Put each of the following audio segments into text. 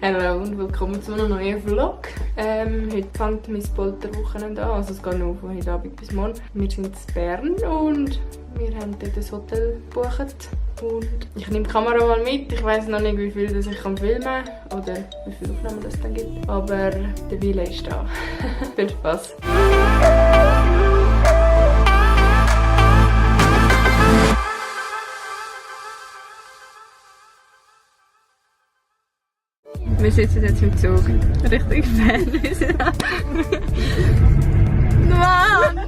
Hallo und willkommen zu einem neuen Vlog. Heute fängt mein Polterwochenende an, also es geht nur von heute Abend bis morgen. Wir sind in Bern und wir haben dort ein Hotel gebucht. Und ich nehme die Kamera mal mit. Ich weiss noch nicht, wie viel das ich filmen kann oder wie viele Aufnahmen es dann gibt. Aber der Wille ist da. Viel Spaß! Wir sitzen jetzt im Zug Richtung Bern. Mann!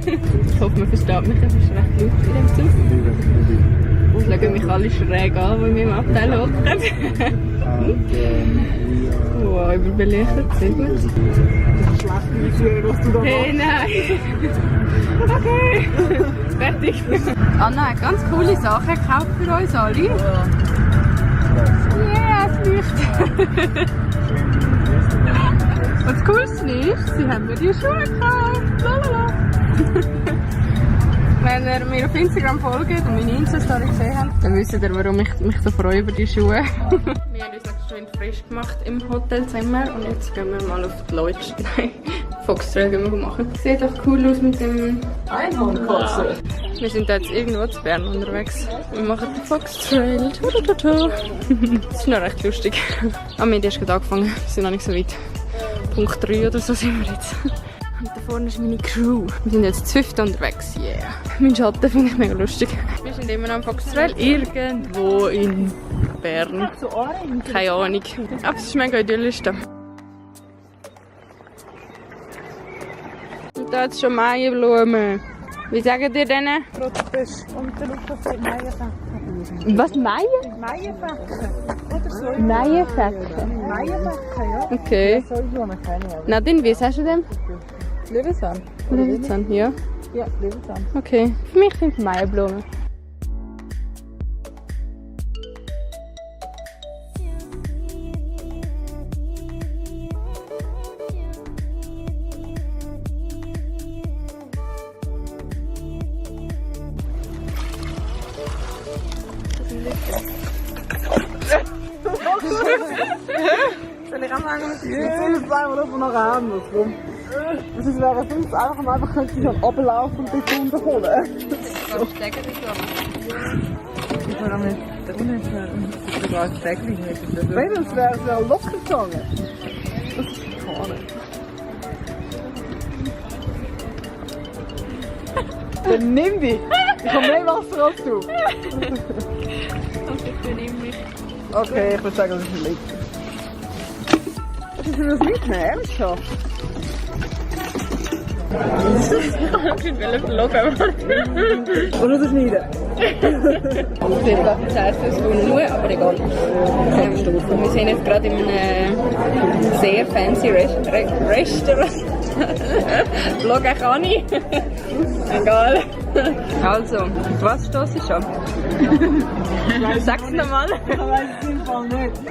Ich hoffe, man versteht mich, es ist recht laut in dem Zug. Es schauen mich alle schräg an, die wir im Abteil hocken. Wow, überbelichtet, sehr gut. Das ist schlecht, wie was du da machst. Hey, nein! Okay, fertig. Anna hat ganz coole Sachen gekauft für uns alle. Yeah, es leuchtet. Und das Coolste ist, sie haben mir die Schuhe gekauft. Lalala. Wenn ihr mir auf Instagram folgt und meine Insta-Story gesehen habt, dann wisst ihr, warum ich mich so freue über die Schuhe. Wir haben uns noch schön frisch gemacht im Hotelzimmer und jetzt gehen wir mal auf die Lodge. Nein, Foxtrail gehen wir machen. Sieht doch cool aus mit dem Einhornkatze. Wir sind jetzt irgendwo zu Bern unterwegs. Wir machen den Foxtrail. Das ist noch recht lustig. Aber wir haben erst gerade angefangen. Wir sind noch nicht so weit. Punkt 3 oder so sind wir jetzt. Und da vorne ist meine Crew. Wir sind jetzt zu fünft unterwegs. Yeah. Mein Schatten finde ich mega lustig. Wir sind immer noch am Foxtrail. Irgendwo in Bern. Keine Ahnung. Aber es ist mega idyllisch da. Und da ist schon Maienblumen. Wie sagen ihr denen? Rotfisch. Und der Lukas sagt Maienfäcken. Was, Maien? Maienfäcken. Oder so. Maienfäcken? Maienfäcken, ja. Okay. Das soll ich noch kennen. Nadine, wie sagst du dem? Löwenzahn. Löwenzahn, ja. Ja, Löwenzahn. Okay. Für mich sind es Maienblumen. Soll ich anfangen mit dir? Ich will zweimal auf und nachher andersrum. Es wäre für uns einfach, man einfach könnte dann runterlaufen und die Kunden holen. So stecken die Sachen. Ich will auch nicht da unten sogar ein Steckling nicht. Wenn es wäre locker gegangen. Das ist schade. Dann nimm die! Ich habe mehr Wasser als du. Und ich benimme mich. Okay, ich würde sagen, das ist liegt. Was ist denn das mitnehmen? Ernsthaft? Ich will vloggen. Oder das schneiden? Ich will gerade das erste aus nur, aber egal. Wir sind jetzt gerade in einem sehr fancy Restaurant. Vloggen kann ich. Egal. Also, was stoßt ich schon? Sag's nochmal. Ich weiß es im Fall nicht.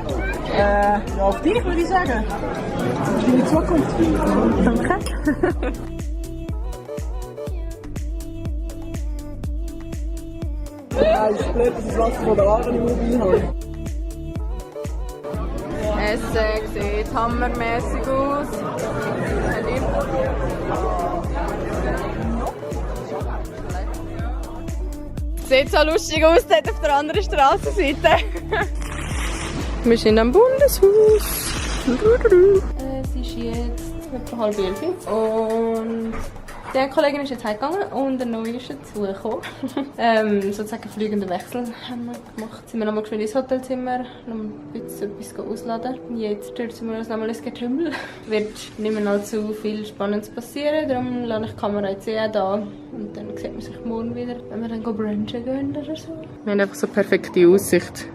Ja, auf dich würde ich sagen. Auf deine Zukunft. Danke. Ja, es ist blöd, dass ich das Wasser von der Aare nicht mehr dabei habe. Es sieht hammermäßig aus. Sieht so lustig aus dort auf der anderen Strassenseite. Wir sind am Bundeshaus. Es ist jetzt etwa 10:30 und die Kollegin ist jetzt heimgegangen und der Neue ist dazugekommen. Sozusagen einen fliegenden Wechsel haben wir gemacht. Sind wir nochmal geschwind ins Hotelzimmer, noch ein bisschen etwas ausladen. Jetzt stürzen wir uns nochmal ins Getümmel. Wird nicht mehr allzu viel Spannendes passieren, darum lasse ich die Kamera jetzt da. Und dann sieht man sich morgen wieder, wenn wir dann brunchen gehen oder so. Wir haben einfach so perfekte Aussicht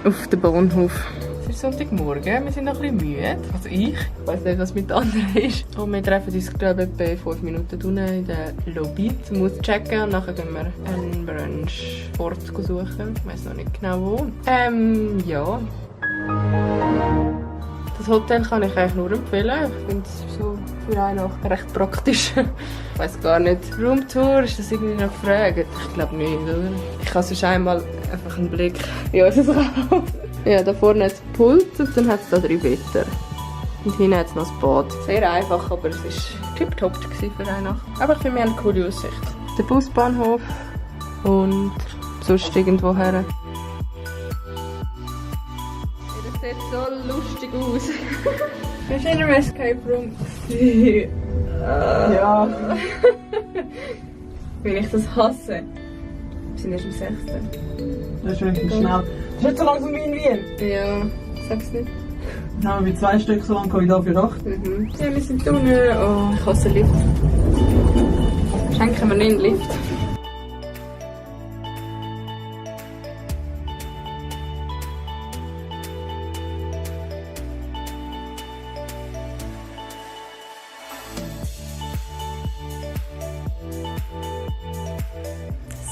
auf den Bahnhof. Es ist Sonntagmorgen, wir sind noch ein bisschen müde. Also ich weiß nicht, was mit den anderen ist. Und wir treffen uns glaube ich etwa 5 Minuten unten in der Lobby zum Auschecken. Und nachher gehen wir einen Brunch-Ort suchen. Ich weiß noch nicht genau wo. Ja. Das Hotel kann ich eigentlich nur empfehlen. Ich finde es so für eine Nacht recht praktisch. Ich weiß gar nicht. Roomtour, ist das irgendwie noch gefragt? Ich glaube nicht, oder? Ich habe sonst einmal einfach einen Blick in unser Raum. Ja, da vorne hat es Pult und dann hat es da 3 Betten. Und hinten hat es noch das Bad. Sehr einfach, aber es war tipptopp für eine Nacht. Aber ich finde, wir haben eine coole Aussicht. Der Busbahnhof und sonst irgendwo her. Das sieht so lustig aus. Bist du in einem Escape Room? Ja. Wenn ich das hasse. Wir sind erst am 6. Das ist wirklich schnell. Das ist nicht so langsam wie in Wien. Ja, sag's nicht. Dann haben wir 2 Stück so lang, komme ich da für 8. Ja, wir sind unten. Oh, ich hasse Lift. Schenken wir nicht einen Lift.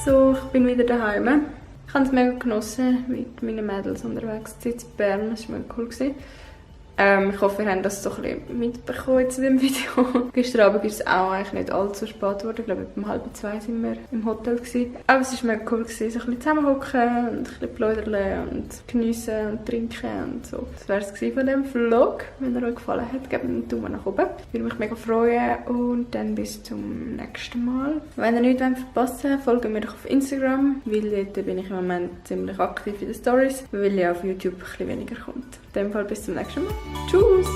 So, ich bin wieder daheim. Ich habe es mega genossen, mit meinen Mädels unterwegs zu sein in Bern. Das war mega cool. Ich hoffe, ihr habt das so ein bisschen mitbekommen in dem Video. Gestern Abend ist es auch eigentlich nicht allzu spät geworden. Ich glaube, um 1:30 sind wir im Hotel gewesen. Aber es war mega cool, so ein bisschen zusammenhocken und ein bisschen plaudern und geniessen und trinken und so. Das wäre es von diesem Vlog. Wenn er euch gefallen hat, gebt einen Daumen nach oben. Ich würde mich mega freuen und dann bis zum nächsten Mal. Wenn ihr nichts verpassen wollt, folgt mir doch auf Instagram, weil dort bin ich im Moment ziemlich aktiv in den Stories, weil ja auf YouTube ein bisschen weniger kommt. In dem Fall bis zum nächsten Mal. Tschüss!